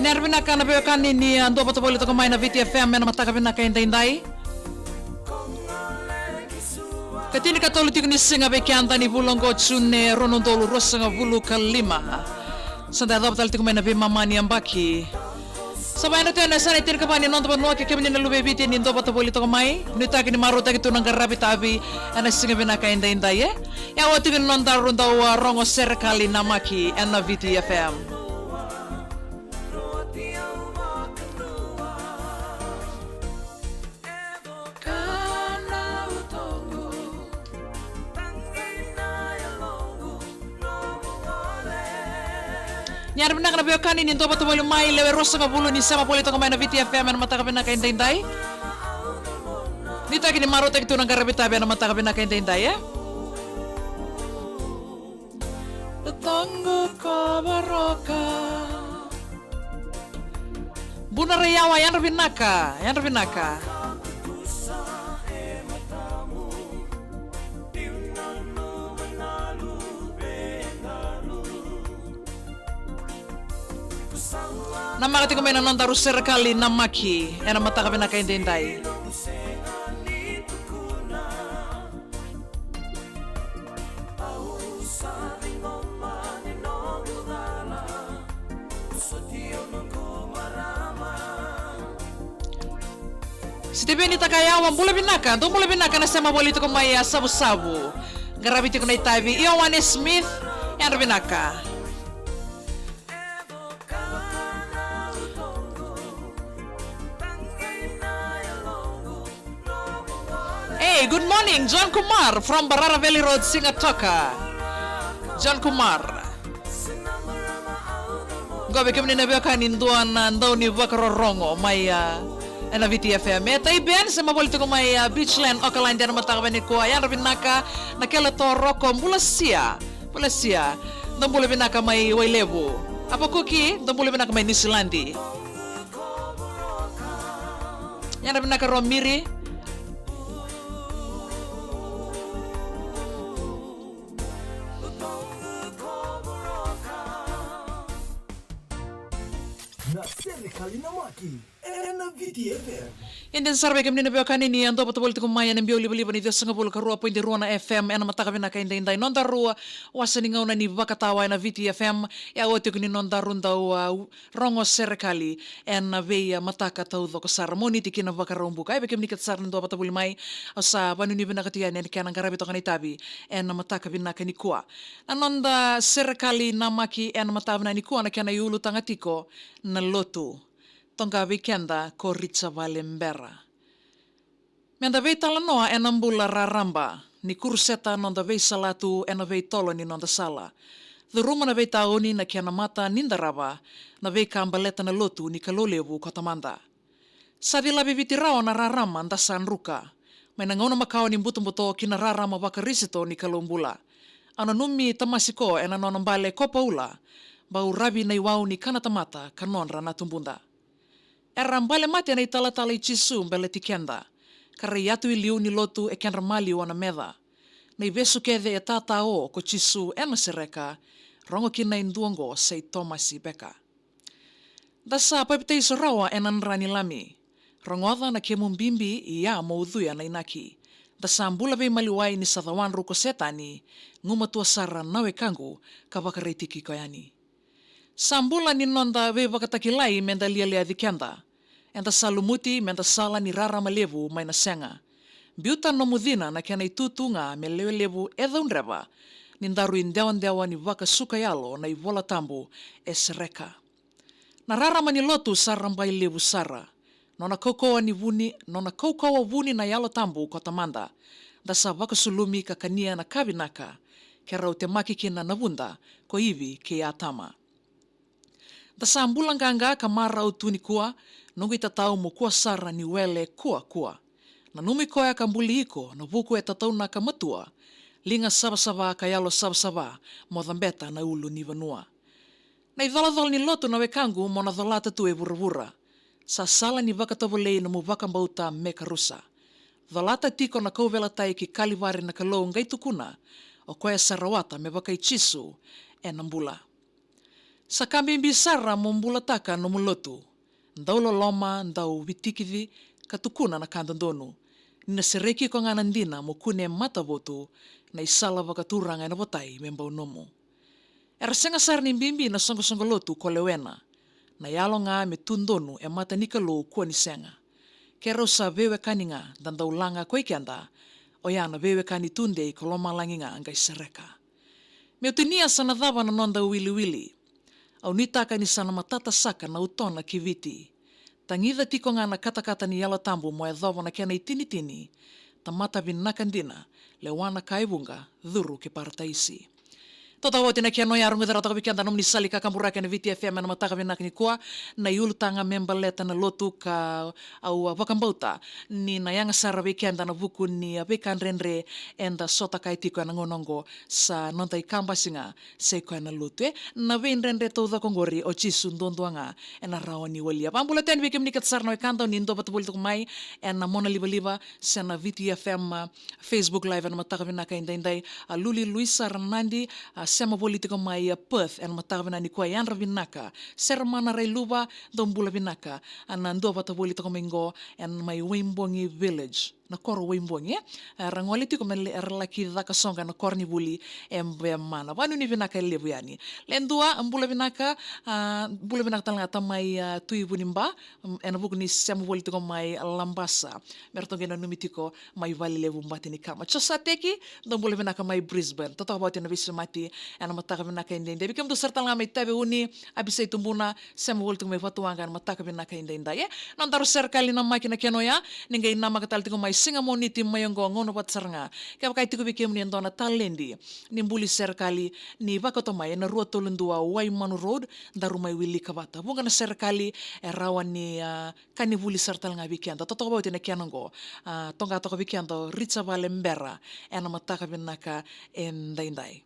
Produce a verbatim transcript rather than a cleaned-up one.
Ni yadra vinaka na veiwekani ni a dua vata voli toka mai na Viti F M ena mataka vinaka edaidai. Ka tinikatolu tiko ni siga vei keda ni vula oqo, June rua na udolu ruasagavulu ka lima. Sa da yacova tale tiko mai na veimama ni yabaki. Sa vakayadrati yani na yasana e tinikava ni noda vanua kei kemuni na luve i Viti ni dua vata voli toka mai. Nuitaki ni marautaki tu na qaravi tavi ena siga vinaka edaidai, e? Ia oti tiko ni nodaru dau a rogo Serekali Namaki ena Viti F M. Ni yadra vinaka na veiwekani ni dua vata voli mai, lewe ruasagavulu ni sema voli toka mai na Viti F M ena mataka vinaka edaidai. Nuitaki ni marautaki tu na qaravi tavi ena mataka vinaka edaidai, e? Tango ka varoka. Buna Raiyawa, yadra vinaka, yadra vinaka. Namaka tiko mai na nodaru Serekali Namaki ena mataka vinaka edaidai. Sitiveni Takayawa, bula vinaka, dou bula vinaka na sema voli tiko mai a Savusavu. Qaravi tiko na itavi, Ioane Smith, yadra vinaka. Hey, good morning, John Kumar from Barara Valley Road, Sigatoka. John Kumar. Qo vei kemuni na veiwekani dua na dau ni vakarorogo mai, a, ena Viti F M. E Tai Ben, sema voli tiko mai, a, Beachland, Okaladi ena mataka vinaka nikua, yadra vinaka, na Kele Toroko, bula sia. Valesia, dou bula vinaka mai Wailevu. Apakuki, dou bula vinaka mai Niusiladi. Yadra vinaka Romiri. Na Serekali Namaki. Ena Viti F M. Ia dina sara vei kemuni na veiwekani ni a dua vata voli tiko mai ena biau livaliva ni ciwasagavulu ka rua poidi rua na F M ena mataka vinaka edaidai. Nodaru wasa ni gauna ni vakatawa ena Viti F M. Ia oti tiko ni nodaru dau, a, rogo Serekali ena vei, a, mataka taucoko sara. Moniti ki na Vakaraubuka. Ia vei kemuni kece sara na dua vata voli mai, au sa vanuinui vinaka tiko yani ena kena qaravi toka na itavi ena mataka vinaka nikua. Na noda Serekali Namaki ena mataka vinaka nikua, na kena iulutaga tiko na lotu. Toqa vei keda ko Rica Valebera. Meda veitalanoa ena bula raraba, ni kuruseta noda veisalatu ena veitolo ni noda sala. Curuma na veitauni na kena mata ni darava, na veika baleta na lotu ni Kalou levu ko Tamada. Sa cilavi Viti rawa na rarama da sa druka, mai na gauna makawa ni butobuto ki na rarama vaKarisito ni Kalou bula. Au nanumi tamasi ko ena nona bale ko Paula, bau ravi na iwau ni kana tamata ka nodra na tubuda. Era bale mate na italatala i Jisu baleti keda, ka ra iyatu i liu ni lotu e kedra maliwa na meca. Na ivesu kece e tatao ko Jisu ena sereka, rogo kina e dua oqo sa i Tomasi beka. Da sa papitaiso rawa ena dra ni Lami. Rogoca na kemu bibi, ia mo ucuya na inaki. Da sa bula veimaliwai ni sa cawadru ko Setani, gumatua sara na wekaqu, ka vakaraitaki iko yani. Sa bula ni noda veivakatakilai meda lialiaci keda. Eda sa lumuti meda sala ni rarama levu mai na sega. Biuta nomu cina na kena itutu ga me lewe levu e caudreva, ni daru idewadewa ni vakasuka yalo na iVola Tabu e sereka. Na rarama ni lotu sa rabai levu sara. Nona kaukauwa ni vuni, nona kaukauwa vuni na Yalo Tabu ko Tamada. Da sa vakasulumi ka kania na ka vinaka, ke rau temaki kina na vuda ko Ivi kei Atama. Da sa bula qaqa ka marau tu nikua, noqu itatau mo kua sara ni wele kuakua. Nanumi koya ka buli iko na vuku e tataunaka matua, liga savasava ka yalo savasava, mo cabeta na ulu ni vanua. Na icolacola ni lotu na wekaqu mo na colata tu e vuravura. Sa sala ni vakatovolei nomu vakabauta me karusa. Colata tiko na kauveilatai ki Kalivari na Kalou qai tukuna, o koya sa rawata me vakai Jisu ena bula. Sa ka bibi sara mo bulataka nomu lotu, dau loloma, dau vitikici, ka tukuna na ka dodonu. Ni na sereki iko ga na dina mo kune matavotu, na isala vakaturaga ena votai me bau nomu. Era sega sara ni bibi na soqosoqo lotu ko lewena. Na yalo ga me tu donu e mata ni Kalou kua ni sega. Ke rau sa veiwekani ga da dau laga ko i keda, oya na veiwekani tudei ko lomalagi ga qai sereka. Meu tinia sa na cava na noda wiliwili. Au nuitaka ni sa na matata saka na utona ki Viti. Tagica tiko ga na katakata ni Yalo Tabu mo yacova na kena itinitini. Tamata vinaka dina, lewa na ka e vuqa, curu ki parataisi. Totoka oti na kena oya, rogoci rawa toka vei keda nomuni sala ni kakaburaki ena Viti F M ena mataka vinaka nikua. Na iulutaga me baleta na lotu ka au a vakabauta ni na yaga sara vei keda ena vuku ni a veika dredre eda sota kaya tiko ena gauna oqo, sa noda ikabasi ga sa i koya na lotu, e. Na veidredre taucoko oqori o Jisu duadua ga ena rawa ni walia. Vakabula tale yani vei kemuni kece sara na wekada o ni dua vata voli toka mai ena mona livaliva se na Viti F M, a, Facebook Live ena mataka vinaka edaidai. A Luli Luisa Ranadi, a sema voli tiko mai a Perth ena mataka vinaka nikua, yadra vinaka. Seremana Railuva, dou bula vinaka. A na dua vata voli toka mai qo ena mai Waibogi Village, na koro Waibogi, e. Era gole tiko me le, era laki caka soqo ena koronivuli e Vemana. Vakanuinui vinaka e levu yani. Le dua, bula vinaka, a, bula vinaka tale ga tamai, a, Tui Vuniba, ena vuku ni sema voli tiko mai Labasa. Me ratou qai nanumi tiko mai Valelevu, Batinikama. Josateki, dou bula vinaka mai Brisbane. Totoka vata na veisemati ena mataka vinaka edaidai. Vei kemudou sara tale ga mai Taveuni, Abisai Tubuna, sema voli tiko mai Vatuwaqa ena mataka vinaka edaidai, e. Nodaru serekali namaki na kena oya, ni qai namaka tale tiko mai Siga Moniti mai oqo, gauna vata sara ga. Kevaka e tiko vei kemuni e dua na taledi ni buli serekali, ni vakauta mai ena rua tolu dua Waimanu Road, daru mai wilika vata. Vuqa na serekali e rawa ni, a, ka ni vuli sara tale ga vei keda. Totoka vata na kena oqo, a, toqa toka vei keda o Rica Vale Bera ena mataka vinaka edaidai.